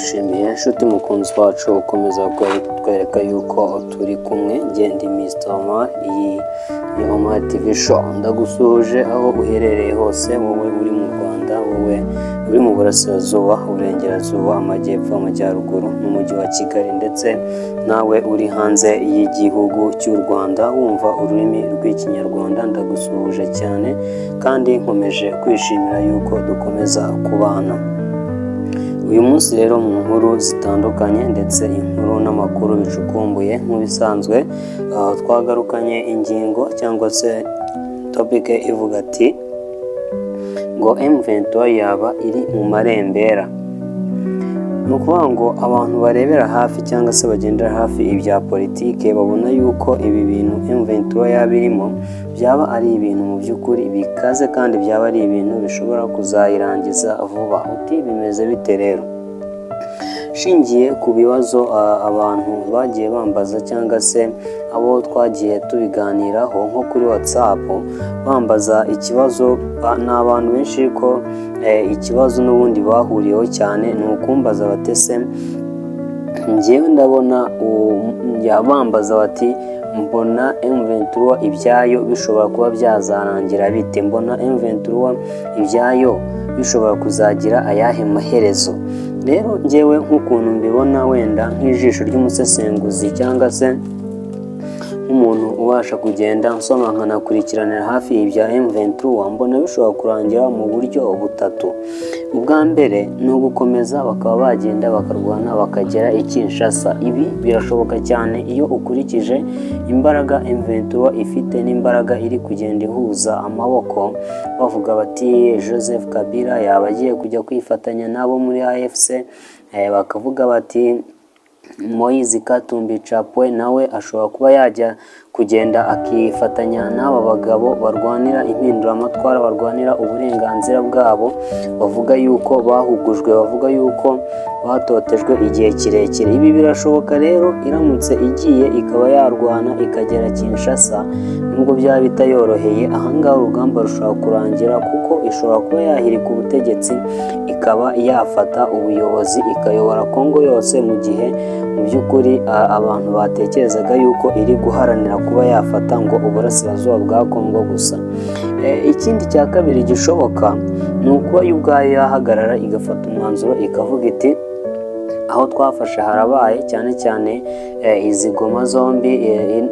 Ndagushimiye nshuti mukunzi wacu ukomeza kutwereka yuko turi kumwe. Njye ndi Mr Omar, iyi ni Omar TV Show. Ndagusuhuje aho uherereye hose, wowe uri mu Rwanda, wowe uri mu Burasirazuba, Uburengerazuba, Amajyepfo, Amajyaruguru n'Umujyi wa Kigali, ndetse nawe uri hanze y'igihugu cy'u Rwanda wumva ururimi rw'Ikinyarwanda, ndagusuhuje cyane kandi nkomeje kwishimira yuko dukomeza kubana. Uyu munsi rero mu nkuru zitandukanye ndetse inkuru n'amakuru bicukumbuye nk'ibisanzwe, twagarukanye ingingo cyangwa se topic ivuga ati ngo M23 yaba iri mu marembera. Ni ukuvuga ngo abantu barebera hafi cyangwa se bagendera hafi ibya politike babona yuko ibi bintu M23 yaba irimo byaba ari ibintu mu by'ukuri bikaze kandi byaba ari ibintu bishobora kuzayirangiza vuba. Uti bimeze bite rero? Shingiye ku bibazo abantu bagiye bambaza cyangwa se abo twagiye tubiganiraho nko kuri WhatsApp bambaza ikibazo, ni abantu benshi ko ikibazo n'ubundi bahuriyeho cyane ni ukumbaza batese njyewe ndabona bambaza bati mbona M23 ibyayo bishobora kuba byazarangira bite, mbona M23 ibyayo bishobora kuzagira ayahe maherezo. Rero njyewe nk'ukuntu mbibona, wenda nk'ijisho ry'umusesenguzi cyangwa se nk'umuntu ubasha kugenda nsoma nkanakurikiranira hafi ibya M23, mbona bishobora kurangira mu buryo butatu. Ubwa mbere ni ugukomeza bakaba bagenda bakarwana bakagera i Kinshasa. Ibi birashoboka cyane iyo ukurikije imbaraga M23 ifite n'imbaraga iri kugenda ihuza amaboko, bavuga bati Joseph Kabila yaba agiye kujya kwifatanya nabo muri AFC, bakavuga bati Moise Katumbi Chapwe nawe ashobora kuba yajya kugenda akifatanya n'aba bagabo barwanira impinduramatwara, barwanira uburenganzira bwabo, bavuga yuko bahugujwe, bavuga yuko batotejwe igihe kirekire. Ibi birashoboka rero iramutse igiye ikaba yarwana ikagera Kinshasa, nubwo byaba bitayoroheye, ahangaha urugamba rushobora kurangira kuko ishobora kuba yahirika ubutegetsi ikaba yafata ubuyobozi ikayobora Kongo yose, mu gihe mu by'ukuri abantu batekerezaga yuko iri guharanira kuba yafata ngo uburasirazuba bwa Kongo gusa. Ikindi cya kabiri gishoboka ni ukuba yo ubwayo yahagarara igafata umwanzuro ikavuga iti aho twafashe harabaye, cyane cyane izi Goma zombi,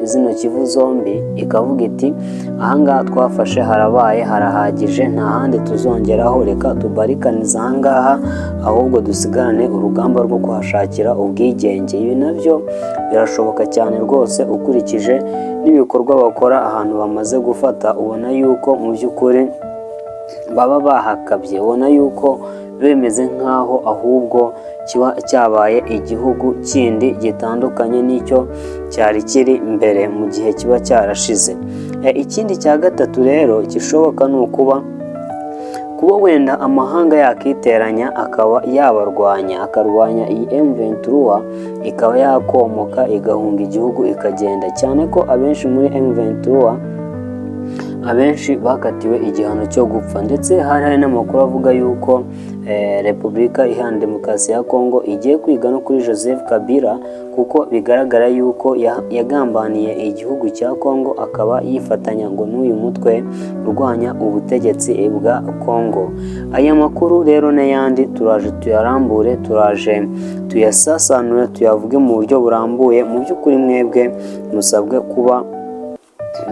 zino Kivu zombi, ikavuga iti ahangaha twafashe harabaye, harahagije, nta handi tuzongeraho, reka tubarikanize ahangaha, ahubwo dusigarane urugamba rwo kuhashakira ubwigenge. Ibi nabyo birashoboka cyane rwose ukurikije n'ibikorwa bakora ahantu bamaze gufata, ubona yuko mu by'ukuri baba bahakabye, ubona yuko bemeze nk'aho ahubwo kiba cyabaye igihugu kindi gitandukanye n'icyo cyari kiri mbere mu gihe kiba cyarashize. Ikindi cya gatatu rero gishoboka ni ukuba wenda amahanga yakiteranya akaba yabarwanya, akarwanya iyi M23, ikaba yakomoka igahunga igihugu ikagenda, cyane ko abenshi muri M23 abenshi bakatiwe igihano cyo gupfa, ndetse hari hari n'amakuru avuga yuko Repubulika Iharanira Demokarasi ya Kongo igiye kwiga no kuri Joseph Kabila, kuko bigaragara yuko yagambaniye igihugu cya Kongo akaba yifatanya ngo n'uyu mutwe urwanya ubutegetsi bwa Kongo. Aya makuru rero n'ayandi turaje tuyarambure, turaje tuyasasanure, tuyavuge mu buryo burambuye. Mu by'ukuri mwebwe musabwe kuba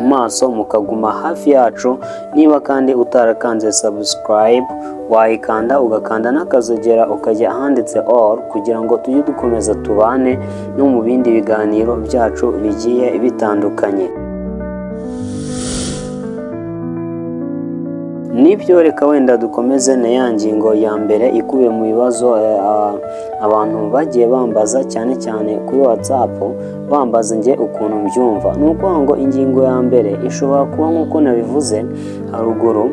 maso mukaguma hafi yacu. Niba kandi utarakanze subscribe, wayikanda ugakanda n'akazogera, ukajya ahanditse all, kugira ngo tujye dukomeza tubane no mu bindi biganiro byacu bigiye bitandukanye. Nibyo, reka wenda dukomeze na ya ngingo ya mbere ikubiye mu bibazo abantu bagiye bambaza cyane cyane kuri WhatsApp, bambaza njye ukuntu mbyumva. Ni ukuvuga ngo ingingo ya mbere ishobora kuba nk'uko nabivuze haruguru.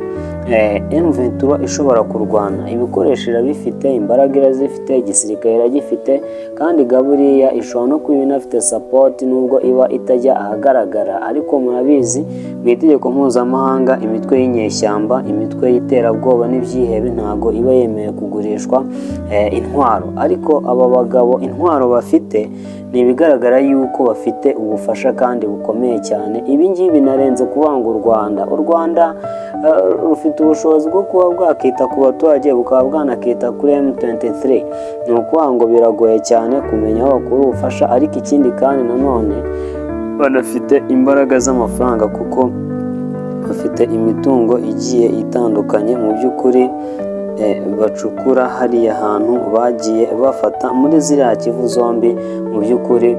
M23 ishobora kurwana. Ibikoresho irabifite, imbaraga irazifite, igisirikare iragifite, kandi gaburiya ishobora no kuba inafite support nubwo iba itajya ahagaragara. Ariko murabizi, mu itegeko mpuzamahanga, imitwe y'inyeshyamba, imitwe y'iterabwoba n'ibyihebe ntago iba yemewe kugurishwa intwaro. Ariko aba bagabo intwaro bafite, ni ibigaragara yuko bafite ubufasha kandi bukomeye cyane. Ibi ngibi binarenze kuvuga ngo u Rwanda rufite ubushobozi bwo kuba bwakita ku baturage, bukaba bwanakita kuri M23. Ni ukuvuga ngo biragoye cyane kumenya aho bakura ubufasha. Ariko ikindi kandi nanone, banafite imbaraga z'amafaranga kuko bafite imitungo igiye itandukanye mu by'ukuri bacukura hariya hantu bagiye bafata muri ziriya Kivu zombi. Mu by'ukuri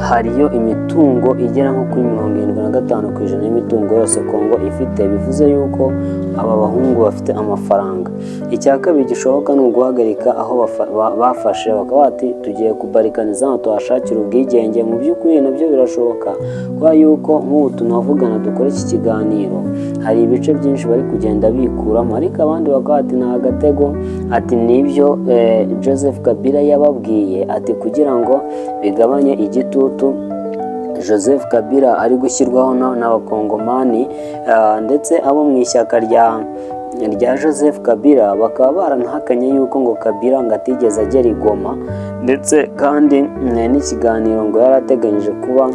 hariyo imitungo igera nko kuri 75% y'imitungo yose Kongo ifite. Bivuze yuko aba bahungu bafite amafaranga. Icya kabiri gishoboka ni uguhagarika aho bafashe, bakaba bati tugiye kubarikaniza hano tuhashakira ubwigenge. Mu by'ukuri nabyo birashoboka, kubera yuko nk'ubu tunavugana, dukora iki kiganiro, hari ibice byinshi bari kugenda bikuramo. Ariko abandi bakaba bati ni agatego, ati nibyo Joseph Kabila yababwiye, ati kugira ngo bigabanye igitutu Joseph Kabila ari gushyirwaho n'abakongomani, ndetse abo mu ishyaka rya Joseph Kabila bakaba baranahakanye yuko ngo Kabila ngo atigeze agera i Goma, ndetse kandi n'ikiganiro ngo yari ateganyije kuba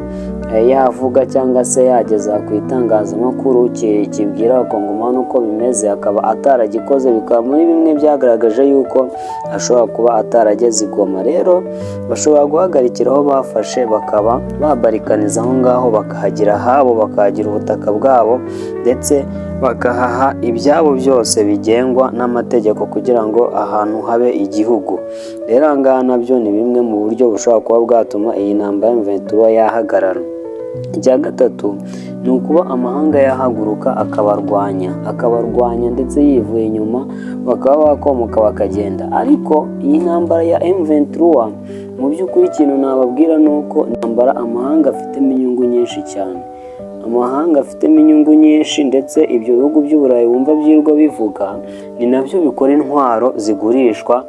yavuga cyangwa se yageza ku itangazamakuru kibwira abakongomani uko bimeze, akaba ataragikoze. Bikaba muri bimwe byagaragaje yuko ashobora kuba atarageze i Goma. Rero bashobora guhagarikira aho bafashe, bakaba babarikaniza aho ngaho, bakahagira ahabo, bakahagira ubutaka bwabo, ndetse bakahaha ibyabo byose bigengwa n'amategeko kugira ngo ahantu habe igihugu. Rero aha ngaha nabyo ni bimwe mu buryo bushobora kuba bwatuma iyi ntambara ya M23 yahagarara. Icya gatatu ni ukuba amahanga yahaguruka akabarwanya, akabarwanya ndetse yivuye inyuma, bakaba bakomoka bakagenda. Ariko iyi ntambara ya M23, mu by'ukuri ikintu nababwira ni uko intambara amahanga afitemo inyungu nyinshi cyane, amahanga afitemo inyungu nyinshi. Ndetse ibyo bihugu by'Uburayi wumva byirwa bivuga, ni nabyo bikora intwaro zigurishwa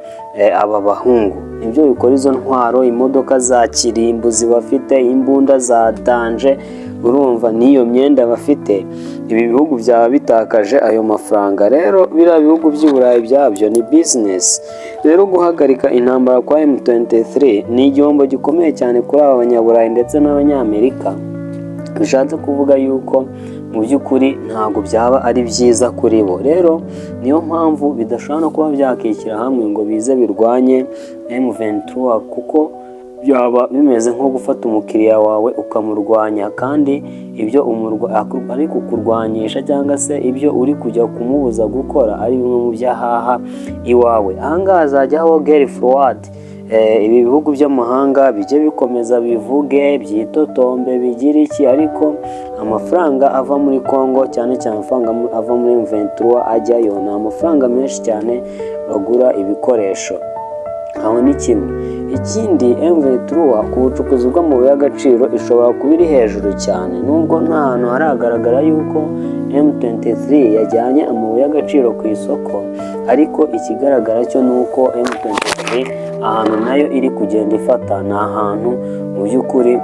aba bahungu, nibyo bikora izo ntwaro, imodoka za kirimbuzi bafite, imbunda za danger, urumva n'iyo myenda bafite. Ibi bihugu byaba bitakaje ayo mafaranga. Rero biriya bihugu by'i Burayi byabyo ni business. Rero guhagarika intambara kwa M23 ni igihombo gikomeye cyane kuri aba banyaburayi ndetse n'Abanyamerika. Bishatse kuvuga yuko mu by'ukuri ntabwo byaba ari byiza kuri bo. Rero niyo mpamvu bidashobora no kuba byakishyira hamwe ngo bize birwanye M23, kuko byaba bimeze nko gufata umukiriya wawe ukamurwanya, kandi ibyo ari kukurwanyisha cyangwa se ibyo uri kujya kumubuza gukora ari bimwe mu byo ahaha iwawe. Ahangaha hazajya habaho guerre froide. Ibi bihugu by'amahanga bijye bikomeza bivuge, byitotombe, bigire iki, ariko amafaranga ava muri Congo, cyane cyane amafaranga ava muri M23 ajyayo, ni amafaranga menshi cyane bagura ibikoresho. Aho ni kimwe. Ikindi, M23 ku bucukuzi bw'amabuye y'agaciro ishobora kuba iri hejuru cyane, nubwo nta hantu haragaragara yuko M23 yajyanye amabuye y'agaciro ku isoko. Ariko ikigaragara cyo ni uko M23 ahantu nayo iri kugenda ifata ni ahantu mu by'ukuri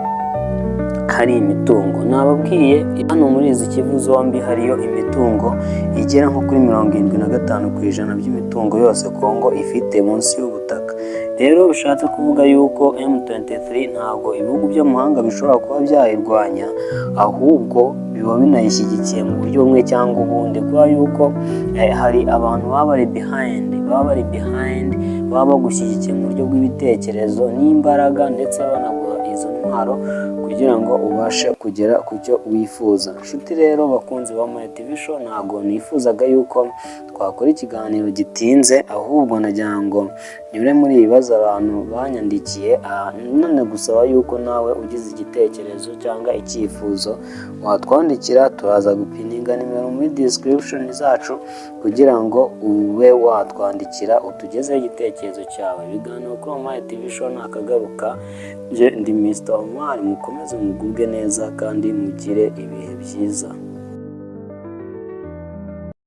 hari imitungo. Nababwiye, hano muri izi Kivu zombi hariyo imitungo igera nko kuri 75% by'imitungo yose Kongo ifite munsi y'ubutaka. Rero bishatse kuvuga yuko M23 ntabwo ibihugu by'amahanga bishobora kuba byayirwanya, ahubwo biba binayishyigikiye mu buryo bumwe cyangwa ubundi, kubera yuko hari abantu baba bari behind, baba bagushyigikiye mu buryo bw'ibitekerezo n'imbaraga, ndetse banaguha izo ntwaro kugira ngo ubashe kugera ku cyo wifuza. Nshuti rero bakunzi ba Mure TV Show, ntabwo nifuzaga yuko twakora ikiganiro gitinze, ahubwo nagira ngo nyure muri ibi bibazo abantu banyandikiye, none gusaba yuko nawe ugize igitekerezo cyangwa icyifuzo watwandikira. Turaza gupininga nimero muri description zacu kugira ngo ube watwandikira utugezeho igitekerezo cyawe. Ibiganiro kuri Omar TV Show nakagaruka. Njye ndi Mr Omar, mukomeze mugubwe neza kandi mugire ibihe byiza.